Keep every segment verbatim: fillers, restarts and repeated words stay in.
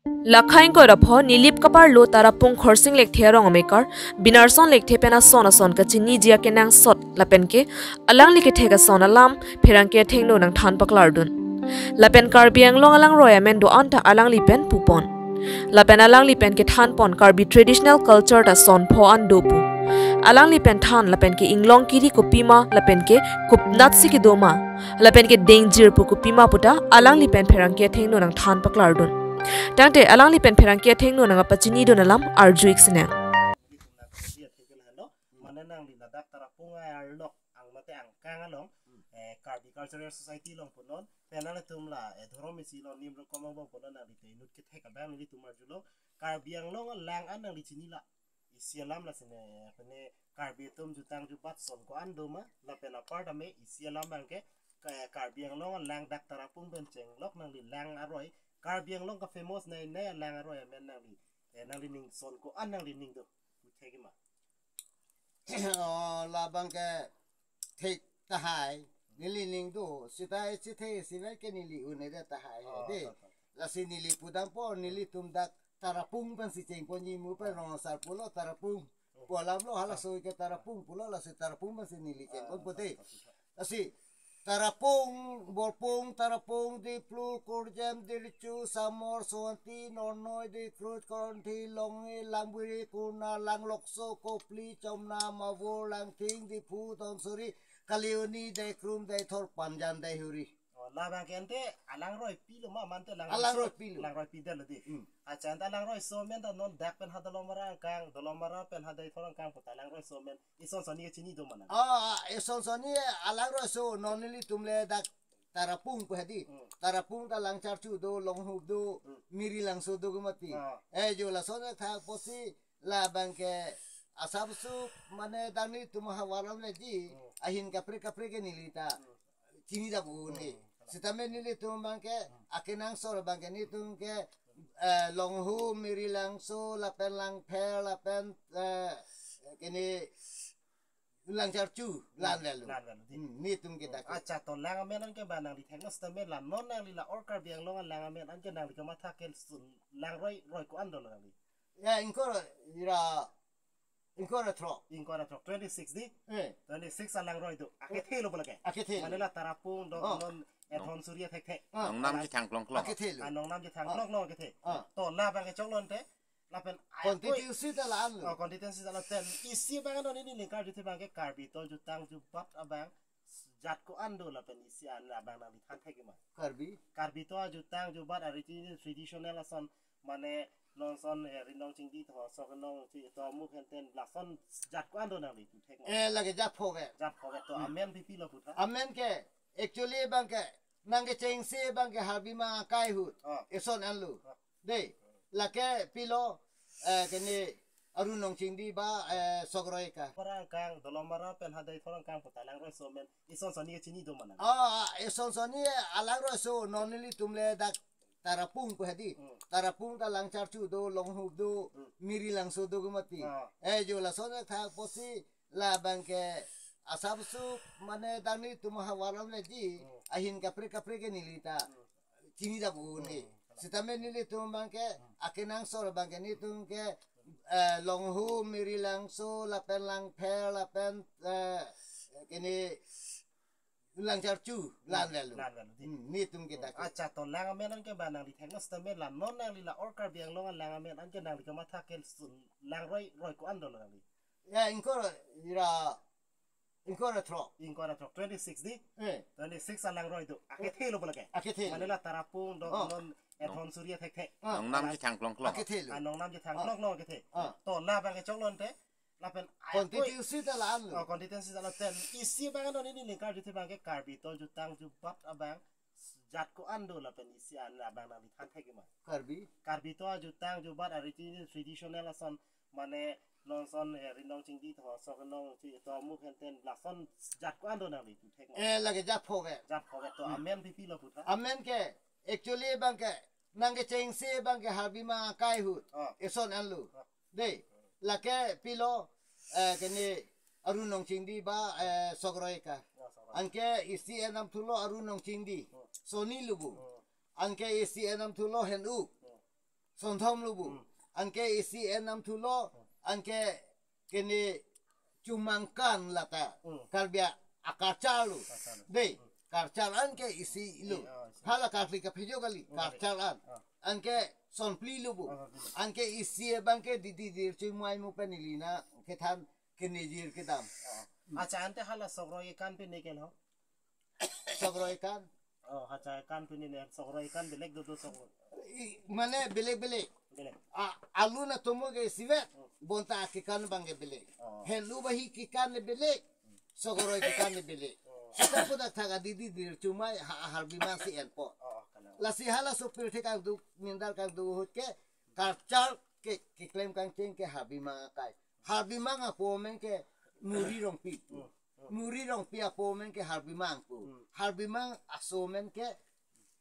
Lakhaing koira pho Nilip kaparlo Tarapung Khorsing Lekthe arong amekar Binarson Lekthe pen ason ason kachiniji akenangsot lapen ke alangli kethek ason alam pherangke athengno nangthan paklardun. Lapen Karbi Anglong alangroi amen do-an ta alangli pen pupon. Lapen alangli pen kethanpon Karbi traditional culture ta son pho an do pu. Alangli pen than lapen ke inglong kiri kopima lapen ke kopinatsi kedo ma, lapen ke dengjir pu kopima puta alangli pen pherangke athengno nangthan paklardun. Tangte alangli pen pherangke athengno nangpachinidun alam arju-ik sinang. Mane nangli ladak Tarapung arlok ang mate angkang along, eh, Karbi Cultural Society along punon, pen nanglitum la, eh, dhorom isi along nimro komong bong punon nangli te inut kethek abang nelitum arjulo, Karbi Anglong alang an nangli chinila. Isi alam lasi ne, pene Karbi atum jutang jubat son ko-an do ma, lapen apar tame isi alam abang ke, ka-, Karbi Anglong alang dak Tarapung pen chenglok nangli lang aroi, Karbi Anglong kafamous nai nai alang aroi amen nangli, eh, nangli ning son ko-an nangli ning do, thek ma. Oh, labang ke thek tahai. Neli ning do, sita isi the, sita ke neli un-e tahai, Oh, de. Ta, ta. Lasi neli pudampo, nelitum dak Tarapung pensi chengponji mu pen Rong Asar pulo Tarapung. Pu alam lo halaso ke Tarapung pulo, lasi Tarapung pensi neli chengpon Ah, pute. ta, ta, ta. Lasi Tarapung, Borpung, Tarapung, Diplu, Kurjem, Dirichu, Samor, Sowanti, Nornoi, Dikruj, Koronthi, Longi, Langbiri, Kurna, Langlokso, Kopli, Chomna, Mavur, Langthing, Diphu, Donsuri, Kalioni, Daikrum, Daithor, Panjan, Daihuri. Oh, labang ke ante alangroi pilo ma, mante alang Alangroi pilo. Alangroi pidal di. Hmm. Acha, ante alangroi so amen ta non dak pen ha Dolamara angkang, Dolamara pen ha Daithor angkang puta alangroi so amen. Ison soni kachini do ma nang? Ah, ison soni alangroi so non nelitum le dak Tarapung pu hedi. Hmm. Tarapung ta Langcharchu do, Longhup do, Hmm. Mirilangso do ke mati. Ah. Eh, jo lason thak apotsi labang ke asapso mane dak nelitum havar along le ji, Hmm. ahin kaprek kaprek ke neli ta Hmm. chini dak un-e. Hmm. Sitame nelitum abang ke Hmm. akenangsot abang ke nelitum ke, eh, Longhup, Mirilangso, lapen Langpher, lapen, eh, kene Langcharchu, Hmm. la-an avelo. La-an avelo, di. Hmm, nelitum ke dak. Acha, to lang amen an ke ba nangli thekno sitame la non nangli la or Karbi Anglong alang amen an ke nangli kamatha ke sun langroi roi ko-an do nangli? Ya, ingkoi ra, ingkoi ra throk. Ingkoi ra throk, twenty-six di? Eh. Twenty-six alangroi do. Akethe lo bola ke? Akethe lo. Mane la Tarapung do Oh. non, eh, Nong- Dhonsuri thekthe. Ah. Nongnam ji thang klong klong. Akethe lo. Ah, nongnam ji thang Ah. klong klong akethe. Ah. To labang ke choklo ante. Lapen ai Constituency ta la-an lo. Oh, constituency ta la ten. Isi abang ano nini lingkar juthe abang ke Karbi to jutang jubat abang jat ko-an do lapen isi an abang nangli than thek ma? Karbi. Karbi to jutang jubat ari ti traditional ason mane non son, eh, Rinong Chingdi to sok nong chi to mu henten lason jat ko-an do nangli tu thek ma? Eh, lake jat phovet. Jat phovet to Hmm. amen pipi lo putha. Amen ke actually abang ke nang kechengsi abang ke Harbimang akai ahut. Ah. Eson an lo. Ah. De, lake pilo, eh, kene Arun Nongchingdi ba, eh, Sokroi ka. Para angkang, Dolamara pen ha Daithor angkang puta alangroi so amen. Ison soni kachini do ma nang? Ah, ison soni alangroi so non nelitum le dak Tarapung pu hedi. Hmm. Tarapung ta Langcharchu do, Longhup do, Hmm. Mirilangso do ke mati. Ah. Eh, jo lason thak apotsi labang ke asapso mane dak nelitum havar along le ji, Hmm. ahin kaprek kaprek ke neli ta Hmm. chini dak un-e. Hmm. Sitame nelitum abang ke Hmm. akenangsot abang ke nelitum ke, eh, Longhup, Mirilangso, lapen Langpher, lapen, eh, kene Langcharchu, la-an avelo. La-an avelo, di. Hmm, nelitum ke dak. Acha, to lang amen an ke ba nangli thekno sitame la non nangli la or Karbi Anglong alang amen an ke nangli kamatha ke sun langroi roi ko-an do nangli? Ya, ingkoi ra, ingkoi ra throk. Ingkoi ra throk, twenty-six di? Eh. Twenty-six alangroi do. Akethe lo bola ke? Akethe lo. Mane la Tarapung do Oh. non, eh, Oh. Dhonsuri thekthe. Ah. Nongnam ji thang klong klong. Akethe lo. Ah, nongnam ji thang Ah. klong klong akethe. Ah. To labang ke choklo ante. Lapen ai Constituency ta la-an lo. Oh, constituency ta la ten. Isi abang ano nini lingkar juthe abang ke Karbi to jutang jubat abang jat ko-an do lapen isi an abang nangli than thek ma? Karbi. Karbi to jutang jubat ari ti traditional ason mane non son, eh, Rinong Chingdi to sok nong chi to mu henten lason jat ko-an do nangli tu thek ma? Eh, lake jat phovet. Jat phovet to Hmm. amen pipi lo putha. Amen ke actually abang ke nang kechengsi abang ke Harbimang akai ahut. Ah. Eson an lo. Ah. De, lake pilo, eh, kene Arun Nongchingdi ba, eh, Sokroi ka. Ya, Sokroi. Anke isi enam thulo Arun Nongchingdi. Hmm. Soni lubu. Hmm. Anke isi enam thulo Henuk. Hmm. Sonthom lo bu. Hmm. Anke isi enam thulo, anke kene chumangkan lata. Hmm. Karbi a-culture lo. Culture lo. Dei, culture anke isi lo. Iya, oh, isi. Hala karkli kaphejo kali, hmm, culture an. Ah. Anke sonphli lo bu. Ah, sonphli lo. Anke isi abangke Didi Dirchumai mo pen ili nangkethan kenejir kedam. Ah. Accha, ante hala Sokroi akan pine ke lo? Sokroi akan. Oh, accha, akan pine ne Sokroi akan belek do do Sokroi. I, mane belek-belek. Belek. A, alun atomo ke isivet, hmm, bonta akekan abangke belek. Oh. Helu bahi kekan le belek, Sokroi kekan le belek. Oh. Seta pu dak thak a Didi Dirchumai ha, Harbimang si enpo. Oh, oh, kalang. Lasi halaso pirthe kangduk, mindar kangduk ahut ke, culture ke, keklem kangcheng ke Harbimang akai. Harbimang apo amen ke Muri Rongpi. Hmm. Muri Rongpi apo amen ke Harbimang pu. Hmm. Harbimang aso amen ke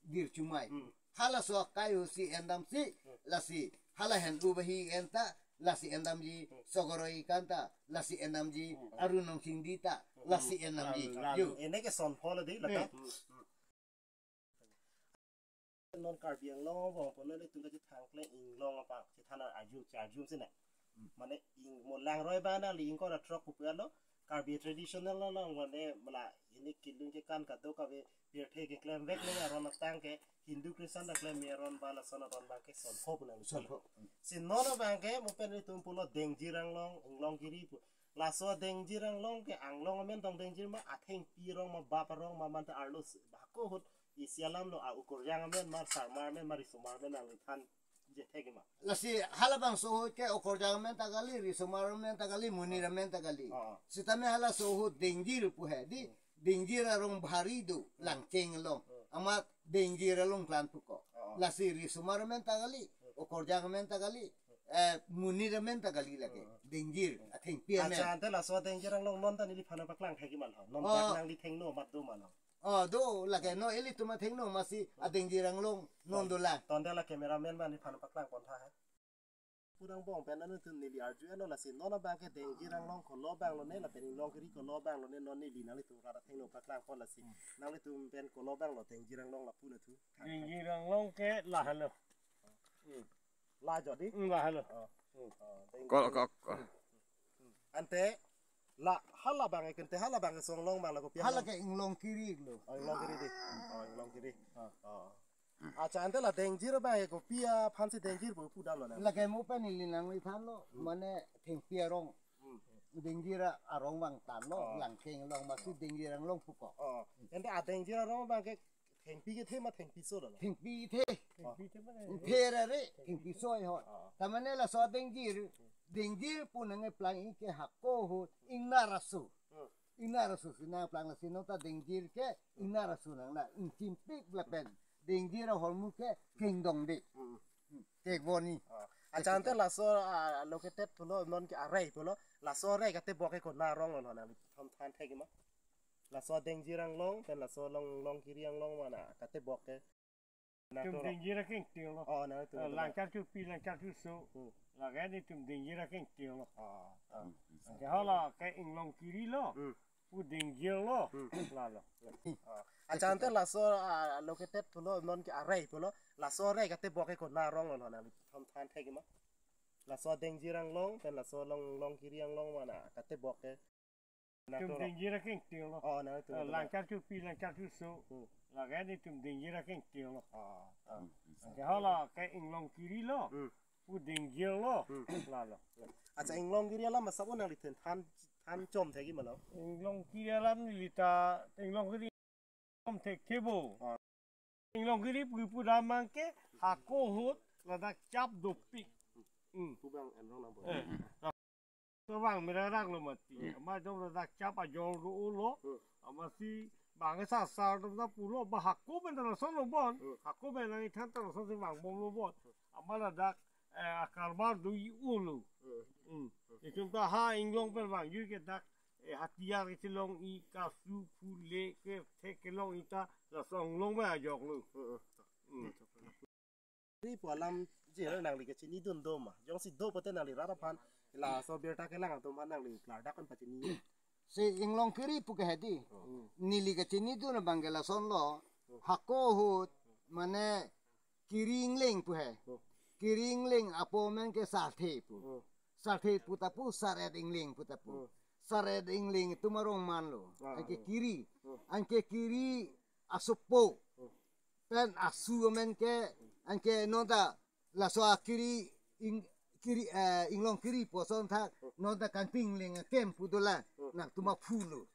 Dirchumai. Hmm. Halaso akai ahut si endam si, hmm, lasi hala Helu bahi enta, lasi endamji, hmm, Sokroi akan ta, lasi endamji, hmm, Arun Nongchingdi ta, hmm, lasi endamji. Hmm. Yo. Ene ke sonpho lo dei lata. Hmm. Hmm. Non Karbi Anglong abang pon nelitum kachethang kle inglong apa chethan arjum, arjum sini. Hmm. Mane ing mo langroi abang nangli ingkoi ra throk pupu alo Karbi traditional lo long mane mala ini kilung kekan kadokave pirthe keklem vek le aron atang ke Hindu Christian ta klem aron ba lason aron abangke sonpho pu nang. Sonpho. Si non abangke mo pen nelitum pulo Dengjir Anglong, Inglong Kiri pu. Laso Dengjir Anglong ke Anglong amen tong Dengjir ma, athengpi arong ma, bap arong ma, manta arlo s-, hako ahut isi alam lo a Ukorjang amen ma, Sarmar amen ma, Risomar amen nangli thanji thek ma? Lasi halabangso ahut ke Ukorjang amen ta kali, Risomar amen ta kali, Munir amen ta kali. Oh. Sitame halaso ahut Dengjir pu he, dei, hmm, Dengjir arong bhari do, hmm, Langcheng along. Hmm. Amat Dengjir along klan puko. Oh. Lasi Risomar amen ta kali, hmm, Ukorjang amen ta kali, eh, Munir amen ta kali lake. Hmm. Dengjir, hmm, athengpi amen. Accha, ante laso Dengjir Anglong non ta neliphan paklang thek ma lo. Non, oh, dak nangli thengno amat do ma lo? Oh, do lake, non ilitum athengno amatsi a Dengjir Anglong non dolang. Tonte la cameraman abang neliphan paklang pon tha he. Pudang bong pen nangtum neli arju-etlo lasi non abangke Dengjir Anglong kolo abang lone lapen Inglong Kiri kolo abang lone non neli nanglitum rat athengno paklang pon lasi. Hmm. Nanglitum pen kolo abang lo Dengjir Anglong lapu na thu. Dengjir Anglong ke lahelo. Hmm. La jo dei? Hmm, lahelo. Oh. Hmm. Oh, Dengjir. Kol kok. Hmm. Ante la halabang ke, ante halabang ke songlong abang la kopi? Hala ke Inglong Kiri lo. Oh, Inglong Kiri dei. Oh, Inglong Kiri. Ah. Oh. Accha, ante la Dengjir abang ke kopi aphansi Dengjir pu pudamlo nang? Lake mo pen ili nangli thanlo, hmm, mane thengpi arong. Hmm. Dengjir arong vangtanlo, oh, Langcheng along amatsi Dengjir Anglong puko. Oh. Ante a Dengjir arong abangke thengpi kethe ma thengpiso lo? Thengpi kethe. Thengpi kethe ma. Kethe ra re, thengpiso ai ho. Oh. Ta mane laso Dengjir, Dengjir pu nangkeplang-ik ke hako ahut ingnar aso. Hmm. Ingnar aso si nangplang lasi non ta Dengjir ke ingnar aso nang na ingchimpik lapen Dengjir ahormu ke kengdong dei. Hmm. Hmm. Kekvoni. Oh. Accha, ante laso, ah, located pulo non ke arei pulo. Laso arei katebok ke konat arong lo nangli thom than thek ma? Laso Dengjir Anglong pen laso Long, Long Kiri Anglong mana katebok ke? Tum Dengjir akeng ting lo. Oh, nangtum. Eh, Langchar Chupi, Langchar Chuso. Hmm. Lake nelitum Dengjir akeng ting lo. Oh, oh. Ke hala ke Inglong Kiri lo. Hmm. Pu Dengjir lo. Hmm. Lalo. Oh. Accha, ante laso, ah, located pulo non ke arei pulo. Laso arei katebok ke konat arong lo nangli thom than thek ma? Laso Dengjir Anglong pen laso Long, Long Kiri Anglong mana katebok ke? Tum Dengjir akeng ting lo. Oh, nangtum. Eh, Langchar Chupi, Langchar Chuso. Hmm. Lake nelitum Dengjir akeng ting lo. Oh, oh. Ke hala ke Inglong Kiri lo. Hmm. Pu Dengjir lo. Hmm. Lalo. Accha, Inglong Kiri alam asap nangli than, than, than chom thek ma lo? Inglong Kiri alam neli ta, Inglong Kiri chom thekthe bo. Ah. Inglong Kiri pu pudam abangke hako ahut ladak chap dopik. Hmm. Pu abang enrong nang bo. Eh. Kevang merarang lo mati. Hmm. Amat jong ladak chap ajor do-o lo. Hmm. Amatsi bang sasar do ta pulo ba hako pen ta lason lo bon. Hmm. Hako pen nangkethan ta lasonsi vangbom lo bon. Amat ladak, eh, akarbar do-i-o lo. Hmm. Hmm. Itum ta ha Inglong pen vangjui ke dak, eh, hatiyar kechelong-i, kasu phule ke thek kelong-i ta laso Inglong pen ajok lo. Hmm. Hmm. Kiri pu alam je nangli kachinidun do ma? Jongsi do pote nangli rat aphan, laso birta kelang atum aphan nangli klardak kan pachini. Si Inglong Kiri pu ke he dei. Hmm. Neli kachinidun abangke lason lo. Hmm. Hako ahut mane Kiri Ingleng pu he. Hmm. Kiri Ingleng apo amen ke Sarthe pu. Hmm. Sarthe pu ta pu, Saret Ingleng pu ta pu. Hmm. Saret Ingleng atum arong manlo. Ah, anke hmm. Kiri. Hmm. Anke Kiri asopo. Hmm. Pen asu amen ke, anke non ta laso akiri ing, kiri, eh, Inglong Kiri pu ason thak, non ta Kangting Ingleng ahem pu dolang, nangtum aphu lo.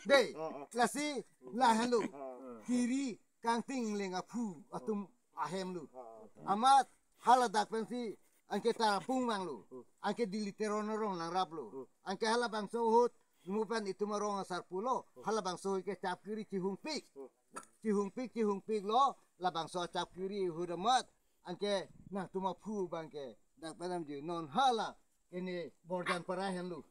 Dei, oh, oh. Lasi, lahenlo. Oh. Kiri Kangting Ingleng aphu atum ahem lo. Oh, oh. Amat haladak pensi, anke Tarapung vanglo. Anke Dili Teron arong nangraplo. Anke halabangso ahut, mo pen itum arong asar pulo, halabangso ahut ke chap kiri chihungpik. Chihungpik, chihungpik lo, labangso chap kiri ahut amat, anke nangtum aphu abang ke, dak penam ju, non hala, kene Borjanpara henlo,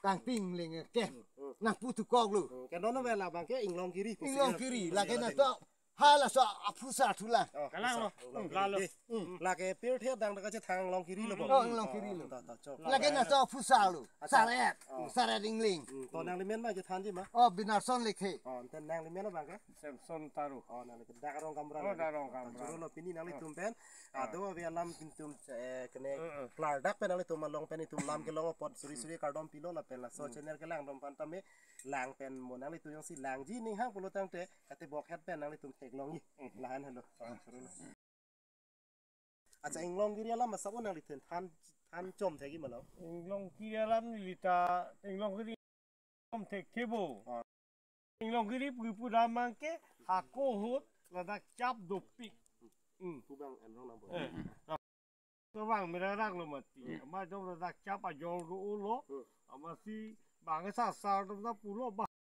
Kangting Ingleng ahem, nangpu tukok lo. Hmm, ke non ave labang ke Inglong Kiri. Inglong Kiri, lake na to, halaso aphu sar thulang. Oh, kalang lo. Inglong Kiri. Lalo. Hmm. Lake pirthe adang dak kachethan Inglong Kiri lo bo. Oh, Inglong Kiri lo. To, to, chok. Lake na to aphu sar lo. Accha. Saret. Oh. Saret Ingleng. Hmm. To nanglimen ma chethanji ma? Oh, Binarson Lekthe. Oh, ante nanglimen abang ke? Samson Taro. Oh, nangli ke dak arong Kamra. Oh, dak arong Kamra. Choro lo pini nanglitum pen. Ah. Ado ave alam itum, eh, kene, eh, eh, klardak pen nanglitum along pen itum lam kelong apot suri suri kardom pilo lapen laso channel kelang dom aphan tame lang pen mo nanglitum jongsi langji ning hang pulo tangte kate bokhet pen nanglitum theklongji. Hmm. Lahenlo. Ah, choro lo. Accha, Inglong Kiri alam asap o nangli than, than, than chom thekji ma lo? Inglong Kiri alam neli ta, Inglong Kiri chom thekthebo. Ah. Inglong Kiri pu pudam abang ke hako ahut ladak chap dopik. Hmm. Pu abang enrong nang bo. Eh. Pu abang mera rang lo mati. Hmm. Ama jong ladak chap ajor do ulo. Hmm. Amatsi bang sar sar dom ta pulo ba